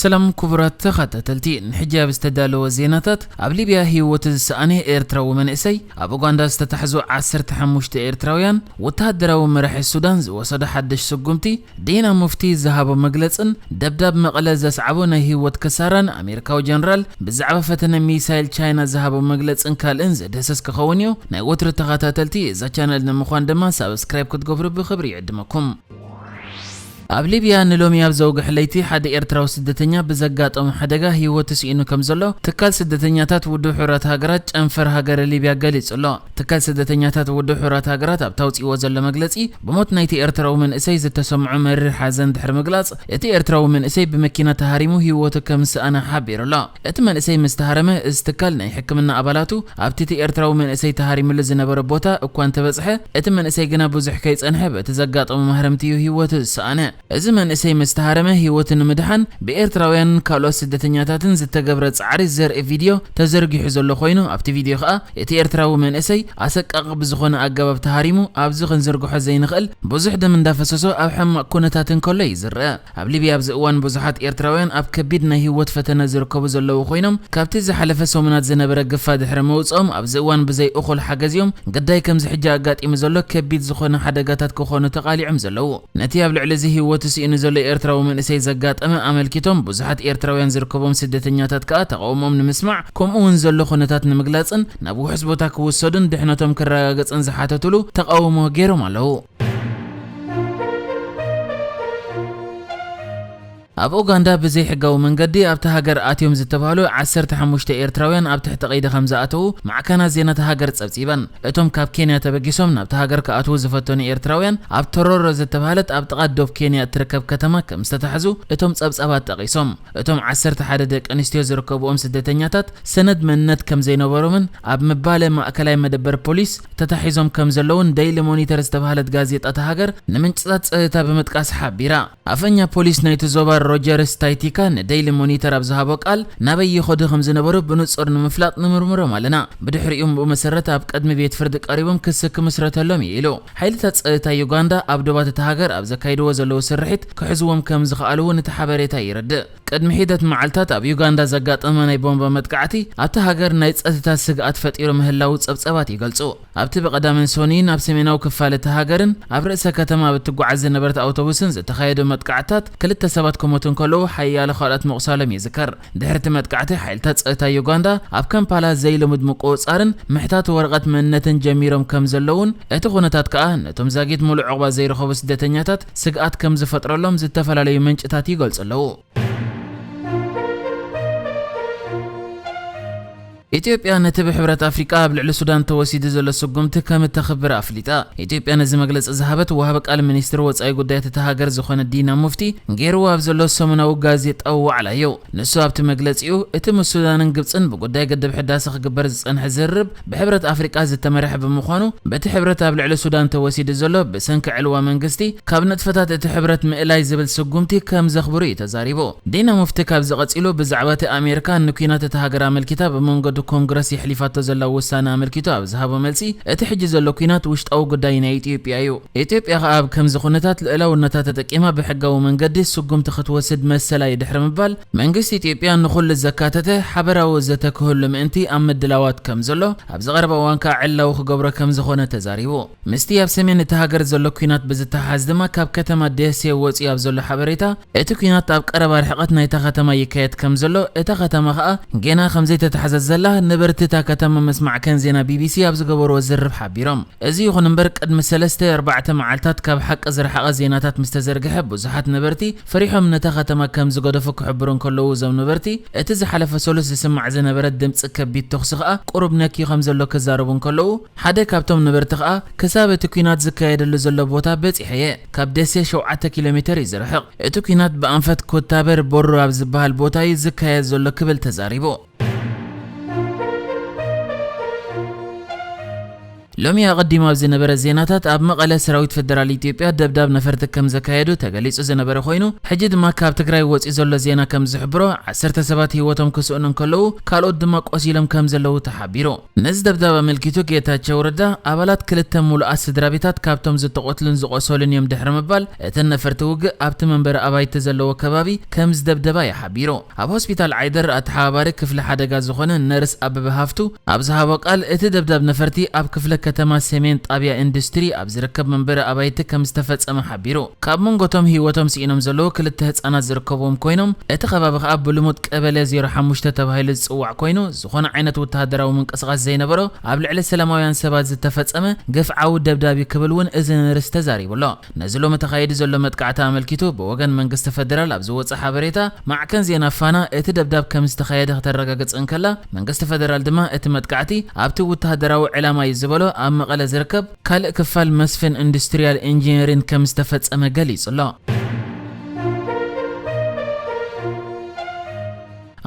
ሰላም ክቡራት ተኸታተልቲ፣ ንሕጂ ኣብ ዝተዳለወ ዜናታት፣ ኣብ ሊብያ ህይወቱ ዝሰኣነ ኤርትራዊ መንእሰይ፣ ኣብ ኡጋንዳ ዝተታሕዙ ዓሰርተ ሓሙሽተ ኤርትራውያን፣ ወተሃደራዊ መራሒ ሱዳን ዝወሰዶ ሓድሽ ስጉምቲ፣ ዲና ሙፍቲ ዝሃቦ መግለጽን ደብዳብ መቐለ ዘስዓቦ ናይ ህይወት ክሳራን ኣሜሪካዊ ጀነራል ብዛዕባ ፈተነ ሚሳይል ቻይና ዝሃቦ መግለጽን ካልእን ዝድህሰስ ክኸውን እዩ። ናይ ወትሩ ተኸታተልቲ እዛ ቻነል ንምዃን ድማ ሳብስክራይብ ክትገብሩ ብኽብሪ ይዕድመኩም። ኣብ ሊብያ ንሎሚ ኣብ ዘውግሕ ለይቲ ሓደ ኤርትራዊ ስደተኛ ብዘጋጠሞ ሓደጋ ህይወቱ ስኢኑ ከም ዘሎ ትካል ስደተኛታት ውድብ ሕቡራት ሃገራት ጨንፈር ሃገረ ሊብያ ገሊጹ ኣሎ። ትካል ስደተኛታት ውድብ ሕቡራት ሃገራት ኣብቲ ኣውጺእዎ ዘሎ መግለጺ፣ ብሞት ናይቲ ኤርትራዊ መንእሰይ ዝተሰምዖ መሪር ሓዘን ድሕሪ ምግላጽ፣ እቲ ኤርትራዊ መንእሰይ ብመኪና ተሃሪሙ ህይወቱ ከም ዝሰኣነ ሓቢሩ ኣሎ። እቲ መንእሰይ ምስ ተሃረመ፣ እዚ ትካል ናይ ሕክምና ኣባላቱ ኣብቲ እቲ ኤርትራዊ መንእሰይ ተሃሪምሉ ዝነበረ ቦታ እኳ እንተበጽሐ፣ እቲ መንእሰይ ግና ብዙሕ ከይጸንሐ በቲ ዘጋጠሞ ማህረምቲ እዩ ህይወቱ ዝሰኣነ። እዚ መንእሰይ ምስ ተሃረመ ህይወቱ ንምድሓን ብኤርትራውያንን ካልኦት ስደተኛታትን ዝተገብረ ጻዕሪ ዘርኢ ቪድዮ ተዘርጊሑ ዘሎ ኮይኑ፣ ኣብቲ ቪድዮ ከኣ እቲ ኤርትራዊ መንእሰይ ኣሰቃቒ ብዝኾነ ኣገባብ ተሃሪሙ ኣብዚ ክንዝርግሖ ዘይንኽእል ብዙሕ ደም እንዳፈሰሶ ኣብ ሕማቕ ኩነታት እንከሎ እዩ ዝረአ። ኣብ ሊብያ ኣብዚ እዋን ብዙሓት ኤርትራውያን ኣብ ከቢድ ናይ ህይወት ፈተነ ዝርከቡ ዘለዉ ኮይኖም፣ ካብቲ ዝሓለፈ ሰሙናት ዝነበረ ግፋ ድሕሪ ምውጽኦም ኣብዚ እዋን ብዘይ እኹል ሓገዝ እዮም ግዳይ ከምዚ ሕጂ ኣጋጢሙ ዘሎ ከቢድ ዝኾነ ሓደጋታት ክኾኑ ተቓሊዖም ዘለዉ። ነቲ ኣብ ልዕሊ እዚ ህይወቱ ስኢኑ ዘሎ ኤርትራዊ መንእሰይ ዘጋጠመ ኣመልኪቶም ብዙሓት ኤርትራውያን ዝርከቦም ስደተኛታት ከኣ ተቓውሞኦም ንምስማዕ ከምኡ እውን ዘሎ ኩነታት ንምግላጽን ናብ ውሑስ ቦታ ክውሰዱን ድሕነቶም ክረጋገጽን ዝሓተትሉ ተቓውሞ ገይሮም ኣለዉ። ኣብ ኡጋንዳ ብዘይሕጋዊ መንገዲ ኣብታ ሃገር ኣትዮም ዝተባህሉ ዓሰርተ ሓሙሽተ ኤርትራውያን ኣብ ትሕቲ ቀይዲ ከም ዝኣተዉ ማዕከናት ዜና እታ ሃገር ጸብጺበን። እቶም ካብ ኬንያ ተበጊሶም ናብታ ሃገር ክኣትዉ ዝፈተኑ ኤርትራውያን ኣብ ቶሮሮ ዝተባህለት ኣብ ጥቓ ዶብ ኬንያ እትርከብ ከተማ ከም ዝተታሕዙ እቶም ጸብጻባት ጠቒሶም። እቶም ዓሰርተ ሓደ ደቂ ኣንስትዮ ዝርከብኦም ስደተኛታት ሰነድ መንነት ከም ዘይነበሮምን ኣብ ምባለ ማእከላይ መደበር ፖሊስ ተታሒዞም ከም ዘለውን ደይሊ ሞኒተር ዝተባህለት ጋዜጣ እታ ሃገር ንምንጭታት ጸጥታ ብምጥቃስ ሓቢራ። ኣፈኛ ፖሊስ ናይቲ ዞባ ሮጀርስ ታይቲካ ንደይሊ ሞኒተር ኣብ ዝሃቦ ቃል፣ ናበይ ይኸዱ ከም ዝነበሩ ብንጹር ንምፍላጥ ንምርምሮም ኣለና። ብድሕሪኡ ብኡ መሰረት ኣብ ቅድሚ ቤት ፍርዲ ቀሪቦም ክሲ ክምስረተሎም እዩ ኢሉ። ሓይልታት ጸጥታ ዩጋንዳ ኣብ ዶባት እታ ሃገር ኣብ ዘካይድዎ ዘለዉ ስርሒት ክሕዝዎም ከም ዝኸኣሉ እውን እቲ ሓበሬታ የረድእ። ቅድሚ ሒደት መዓልታት ኣብ ዩጋንዳ ዘጋጠመ ናይ ቦምባ መጥቃዕቲ ኣብቲ ሃገር ናይ ጸጥታ ስግኣት ፈጢሩ ምህላዉ ጸብጸባት ይገልጹ። ኣብቲ ብቐዳምን ሰኑይን ኣብ ሰሜናዊ ክፋል እታ ሃገርን ኣብ ርእሰ ከተማ ኣብ እትጓዓዝ ዝነበረት ኣውቶቡስን ዝተኻየዱ መጥቃዕትታት ክልተ ሰባት ክሞቱ እንከለዉ ሓያሎ ካልኦት ምቑሳሎም ይዝከር። ድሕሪ እቲ መጥቃዕቲ ሓይልታት ጸጥታ ዩጋንዳ ኣብ ካምፓላ ዘይልሙድ ምቁጽጻርን ምሕታት ወረቐት መንነትን ጀሚሮም ከም ዘለዉን እቲ ኩነታት ከኣ ነቶም ዛጊት ሙሉእ ዕቑባ ዘይረኸቡ ስደተኛታት ስግኣት ከም ዝፈጥረሎም ዝተፈላለዩ ምንጭታት ይገልጹ ኣለዉ። ኢትዮጵያ ነቲ ብሕብረት ኣፍሪቃ ኣብ ልዕሊ ሱዳን ተወሲዱ ዘሎ ስጉምቲ ከም እተኽብር ኣፍሊጣ። ኢትዮጵያ ነዚ መግለጺ ዝሃበት ወሃቢ ቃል ሚኒስትሪ ወጻኢ ጉዳያት እታ ሃገር ዝኾነ ዲና ሙፍቲ ገይርዎ ኣብ ዘሎ ሰሙናዊ ጋዜጣዊ ዋዕላ እዩ። ንሱ ኣብቲ መግለጺኡ፣ እቲ ምስ ሱዳንን ግብጽን ብጉዳይ ግድብ ሕዳሰ ክግበር ዝጸንሐ ዝርርብ ብሕብረት ኣፍሪቃ ዝተመርሐ ብምዃኑ፣ በቲ ሕብረት ኣብ ልዕሊ ሱዳን ተወሲዱ ዘሎ ብሰንኪ ዕልዋ መንግስቲ ካብ ንጥፈታት እቲ ሕብረት ምእላይ ዝብል ስጉምቲ ከም ዘኽብሩ እዩ ተዛሪቡ። ዲና ሙፍቲ ካብዚ ቀጺሉ ብዛዕባ እቲ ኣሜሪካ ንኲናት እታ ሃገር ኣመልኪታ ብመንገዲ ኮንግረስ የሕሊፋቶ ዘላ ውሳነ ኣመልኪቱ ኣብ ዝሃቦ መልሲ፣ እቲ ሕጂ ዘሎ ኲናት ውሽጣዊ ጉዳይ ናይ ኢትዮጵያ እዩ። ኢትዮጵያ ከኣ ኣብ ከምዚ ኩነታት ልእላውነታ ተጠቂማ ብሕጋዊ መንገዲ ስጉምቲ ክትወስድ መሰላ እዩ ድሕሪ ምባል፣ መንግስቲ ኢትዮጵያ ንኹሉ ዘካተተ ሓበራዊ ዘተ ክህሉ ምእንቲ ኣብ ምድላዋት ከም ዘሎ፣ ኣብዚ ቀረባ እዋን ከኣ ዕላዊ ክገብሮ ከም ዝኾነ ተዛሪቡ። ምስቲ ኣብ ሰሜን እታ ሃገር ዘሎ ኲናት ብዝተሓሓዝ ድማ ካብ ከተማ ደሴ ወጺኡ ኣብ ዘሎ ሓበሬታ፣ እቲ ኲናት ኣብ ቀረባ ርሕቀት ናይታ ከተማ ይካየድ ከም ዘሎ፣ እታ ከተማ ከኣ ጌና ከም ዘይተታሕዘት ዘላ ነበርቲ እታ ከተማ መስማዕከን ዜና ቢቢሲ ኣብ ዝገበርዎ ዝርርብ ሓቢሮም። እዚ ይኹን እምበር፣ ቅድሚ ሰለስተ ኣርባዕተ መዓልታት ካብ ሓቂ ዝረሓቐ ዜናታት ምስ ተዘርግሐ፣ ብዙሓት ነበርቲ ፈሪሖም ነታ ከተማ ከም ዝገደፉ ክሕብሩ እንከለዉ፣ እዞም ነበርቲ፣ እቲ ዝሓለፈ ሰሉስ ዝስማዕ ዝነበረ ድምጺ ከቢድ ተኹሲ ከኣ ቁሩብ ነክዩ ከም ዘሎ ክዛረቡ እንከለዉ፣ ሓደ ካብቶም ነበርቲ ከኣ፣ ክሳብ እቲ ኲናት ዝካየደሉ ዘሎ ቦታ በጺሐ እየ። ካብ ደሴ ሸውዓተ ኪሎ ሜተር እዩ ዝርሕቕ። እቲ ኲናት ብኣንፈት ኮታበር ቦሮ ኣብ ዝበሃል ቦታ እዩ ዝካየድ ዘሎ ክብል ተዛሪቡ። ሎሚ ኣቐዲሙ ኣብ ዝነበረ ዜናታት፣ ኣብ መቐለ ሰራዊት ፌደራል ኢትዮጵያ ደብዳብ ነፈርቲ ከም ዘካየዱ ተገሊጹ ዝነበረ ኮይኑ፣ ሕጂ ድማ ካብ ትግራይ ወጺኡ ዘሎ ዜና ከም ዝሕብሮ፣ ዓሰርተ ሰባት ህይወቶም ክስእኑ እንከለዉ፣ ካልኦት ድማ ቆሲሎም ከም ዘለዉ ተሓቢሩ። ነዚ ደብዳብ ኣመልኪቱ ጌታቸው ረዳ፣ ኣባላት ክልተ ሙሉኣት ስድራ ቤታት ካብቶም ዝተቖትሉን ዝቆሰሉን እዮም ድሕሪ ምባል፣ እተን ነፈርቲ ውግእ ኣብቲ መንበሪ ኣባይቲ ዘለዎ ከባቢ ከም ዝደብደባ እዩ ሓቢሩ። ኣብ ሆስፒታል ዓይደር ኣተሓባባሪ ክፍሊ ሓደጋ ዝኾነ ነርስ ኣበበ ሃፍቱ ኣብ ዝሃቦ ቃል፣ እቲ ደብዳብ ነፈርቲ ኣብ ክፍለ ከተማ ሰሜን ጣብያ ኢንዱስትሪ ኣብ ዝርከብ መንበሪ ኣባይቲ ከም ዝተፈጸመ ሓቢሩ። ካብ መንጎቶም ህይወቶም ስኢኖም ዘለዉ ክልተ ህጻናት ዝርከብዎም ኮይኖም፣ እቲ ከባቢ ከኣ ብልሙድ ቀበሌ ዜሮ ሓሙሽተ ተባሂሉ ዝጽዋዕ ኮይኑ፣ ዝኾነ ዓይነት ወተሃደራዊ ምንቅስቓስ ዘይነበሮ ኣብ ልዕሊ ሰላማውያን ሰባት ዝተፈጸመ ግፍዓዊ ደብዳብ እዩ ክብል እውን እዚ ነርስ ተዛሪቡ ኣሎ። ነዚ ሎሚ ተኻይዱ ዘሎ መጥቃዕቲ ኣመልኪቱ ብወገን መንግስቲ ፌደራል ኣብ ዝወጸ ሓበሬታ፣ ማዕከን ዜና ፋና እቲ ደብዳብ ከም ዝተኻየደ ከተረጋግጽ እንከላ፣ መንግስቲ ፌደራል ድማ እቲ መጥቃዕቲ ኣብቲ ወተሃደራዊ ዕላማ እዩ ዝበሎ ኣብ መቐለ ዝርከብ ካልእ ክፋል መስፍን ኢንዱስትሪያል ኢንጂነሪን ከም ዝተፈጸመ ገሊጹ ኣሎ።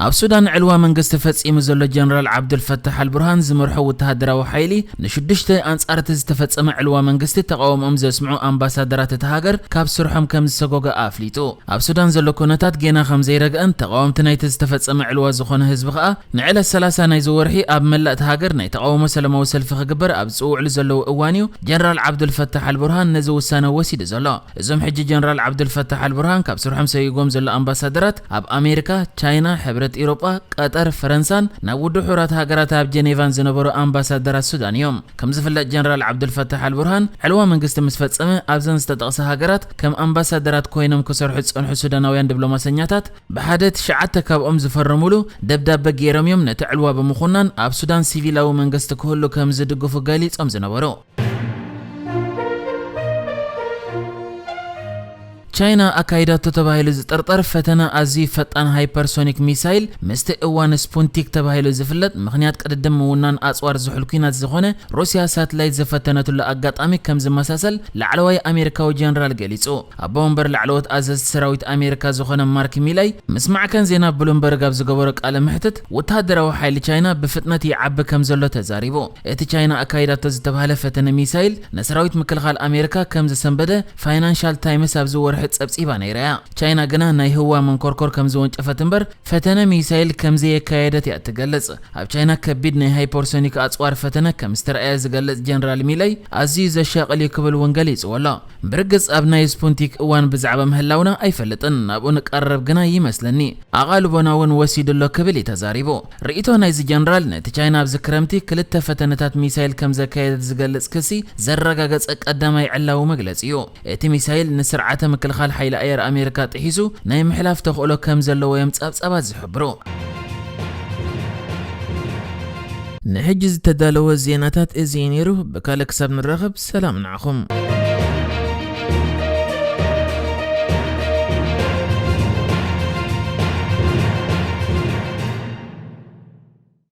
ኣብ ሱዳን ዕልዋ መንግስቲ ፈጺሙ ዘሎ ጀነራል ዓብዱልፈታሕ ኣልቡርሃን ዝመርሖ ወተሃደራዊ ሓይሊ፣ ንሽዱሽተ ኣንጻር እቲ ዝተፈጸመ ዕልዋ መንግስቲ ተቓውሞኦም ዘስምዑ ኣምባሳደራት እታ ሃገር ካብ ስርሖም ከም ዝሰጎገ ኣፍሊጡ። ኣብ ሱዳን ዘሎ ኩነታት ጌና ከም ዘይረግአን፣ ተቓወምቲ ናይቲ ዝተፈጸመ ዕልዋ ዝኾነ ህዝቢ ከኣ፣ ንዕለት ሰላሳ ናይዚ ወርሒ ኣብ መላእ እታ ሃገር ናይ ተቓውሞ ሰላማዊ ሰልፊ ክግበር ኣብ ዝጽውዕሉ ዘለዉ እዋን እዩ ጀነራል ዓብዱልፈታሕ ኣልቡርሃን ነዚ ውሳነ ወሲዱ ዘሎ። እዞም ሕጂ ጀነራል ዓብዱልፈታሕ ኣልቡርሃን ካብ ስርሖም ሰይጎም ዘሎ ኣምባሳደራት፣ ኣብ ኣሜሪካ፣ ቻይና፣ ሕብረት ኤውሮጳ፣ ቀጠር፣ ፈረንሳን ናብ ውድብ ሕቡራት ሃገራት ኣብ ጀኔቫን ዝነበሩ ኣምባሳደራት ሱዳን እዮም። ከም ዝፍለጥ፣ ጀነራል ዓብዱልፈታሕ ኣልቡርሃን ዕልዋ መንግስቲ ምስ ፈጸመ፣ ኣብዘን ዝተጠቕሰ ሃገራት ከም ኣምባሳደራት ኮይኖም ክሰርሑ ዝጸንሑ ሱዳናውያን ዲፕሎማሰኛታት፣ ብሓደ ትሽዓተ ካብኦም ዝፈረሙሉ ደብዳበ ገይሮም እዮም ነቲ ዕልዋ ብምኹናን ኣብ ሱዳን ሲቪላዊ መንግስቲ ክህሉ ከም ዝድግፉ ገሊጾም ዝነበሩ። ቻይና ኣካይዳቶ ተባሂሉ ዝጥርጠር ፈተነ ኣዝዩ ፈጣን ሃይፐርሶኒክ ሚሳይል፣ ምስቲ እዋን ስፑንቲክ ተባሂሉ ዝፍለጥ ምኽንያት ቅድድም ምውናን ኣጽዋር ዝሑል ኲናት ዝኾነ ሩስያ ሳትላይት ዝፈተነትሉ ኣጋጣሚ ከም ዝመሳሰል ላዕለዋይ ኣሜሪካዊ ጀነራል ገሊጹ። ኣቦ ወንበር ላዕለዎት ኣዘዝቲ ሰራዊት ኣሜሪካ ዝኾነ ማርክ ሚላይ ምስ ማዕከን ዜና ብሉምበርግ ኣብ ዝገበሮ ቃለ መሕትት፣ ወተሃደራዊ ሓይሊ ቻይና ብፍጥነት ይዓቢ ከም ዘሎ ተዛሪቡ። እቲ ቻይና ኣካይዳቶ ዝተባህለ ፈተነ ሚሳይል ንሰራዊት ምክልኻል ኣሜሪካ ከም ዘሰንበደ ፋይናንሻል ታይምስ ኣብዚ ወርሒ ጸብጺባ ነይራ እያ። ቻይና ግና ናይ ህዋ መንኮርኮር ከም ዝወንጨፈት እምበር፣ ፈተነ ሚሳይል ከም ዘየካየደት እያ እትገልጽ። ኣብ ቻይና ከቢድ ናይ ሃይፐርሶኒክ ኣጽዋር ፈተነ ከም ዝተረኣየ ዝገልጽ ጀነራል ሚለይ፣ ኣዝዩ ዘሻቕል እዩ ክብል እውን ገሊጽዎ ኣሎ። ብርግጽ ኣብ ናይ ስፑንቲክ እዋን ብዛዕባ ምህላውና ኣይፈልጥን፣ ናብኡ ንቀረብ ግና ይመስለኒ። ኣቓልቦና እውን ወሲዱ ኣሎ ክብል እዩ ተዛሪቡ። ርእይቶ ናይዚ ጀነራል ነቲ ቻይና ኣብዚ ክረምቲ ክልተ ፈተነታት ሚሳይል ከም ዘካየደት ዝገልጽ ክሲ ዘረጋገጸ ቀዳማይ ዕላዊ መግለጺ እዩ። እቲ ሚሳይል ንስርዓተ ምክልኻል ሓይሊ ኣየር ኣሜሪካ ጥሒሱ ናይ ምሕላፍ ተኽእሎ ከም ዘለዎ እዮም ጸብጻባት ዝሕብሩ። ንሕጂ ዝተዳለወ ዜናታት እዚ እዩ ነይሩ። ብካልእ ክሳብ ንራኸብ፣ ሰላም ንዓኹም።